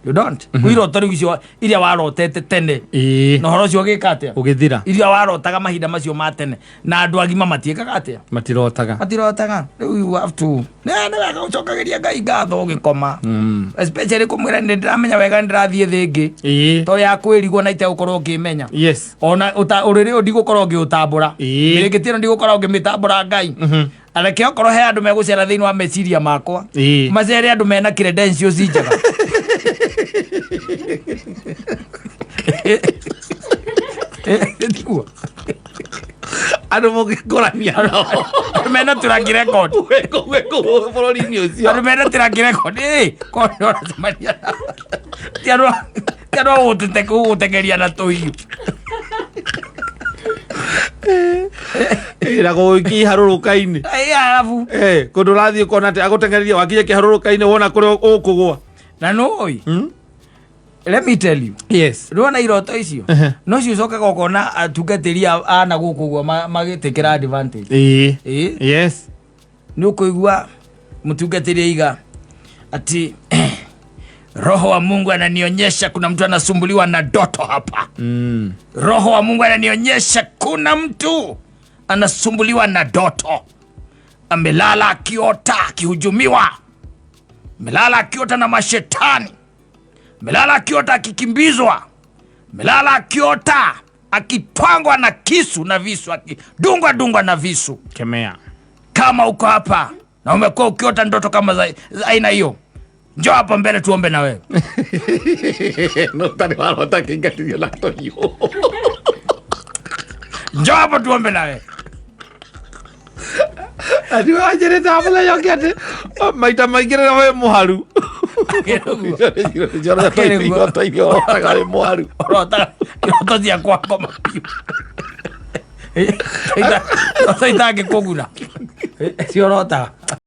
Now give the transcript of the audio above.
You don't. Kwĩ iroto rĩu icio iria warotete tene na ũhoro ũcio ũgĩka atĩa? Ũgĩthira. Iria warotaga mahinda macio ma tene na andũ agima matiĩkaga atĩa? Matirotaga. Matirotaga. Rĩu you have to, nĩ wega ũcokagĩria Ngai ngatho ũgĩkoma, especially kũmwĩra nĩ ndĩramenya wega nĩ ndĩrathiĩ thĩ ĩngĩ to ya kwĩrigwo na itegũkorwo ngĩmenya. Ona ũrĩrĩ ũyũ ndigũkorwo ngĩũtambũra. Mĩrĩngĩti ĩno ndigũkorwo ngĩmĩtambũra. Ngai areke okorwo he andũ megũcera thĩinĩ wa meciria makwa, macere andũ mena credentials njega. Tiguo? Andũ mũngĩkorania nao. Andũ mena track record. Wĩ bũrũri-inĩ ũcio. Andũ mena track record, korwo nĩ ũracemania nao. Ti andũ a gũgũteng'eria na tũhiũ. Na gũgĩkinya iharũrũka-inĩ. Arabu Kũndũ ũrathiĩ ũkona atĩ agũteng'eria, wakinya kĩharũrũka-inĩ wona kũrĩa ũkũgũa. Na nũĩ, let me tell you, rĩona iroto icio no cio ũcokaga ũkona atungatĩri ana gũkũ ũguo magĩtĩkĩra advantage. Nĩ ũkũigua mũtungatĩri aiga ati, "Roho wa Mungu ananionyesha kuna mtu anasumbuliwa na ndoto hapa. Roho wa Mungu ananionyesha kuna mtu anasumbuliwa na ndoto, amelala akiota akihujumiwa, amelala akiota na mashetani, amelala akiota akikimbizwa, amelala akiota akitwangwa na kisu na visu, akidungwa dungwa na visu." Kemea. "Kama uko hapa na umekuwa ukiota ndoto kama za aina hiyo, njoo hapa mbele tuombe na wewe." No ũtarĩ warota kĩingatithio na tũhiũ. "Njoo hapa tuombe na wewe." Ati wanjĩrĩte mũthenya ũngĩ atĩ maita maingĩ rĩrĩa wĩ mũharu. Iroto iria ũrotaga wĩ mũharu. Ũrotaga iroto cia kwangoma biũ. Iroto itangĩkũguna cio ũrotaga.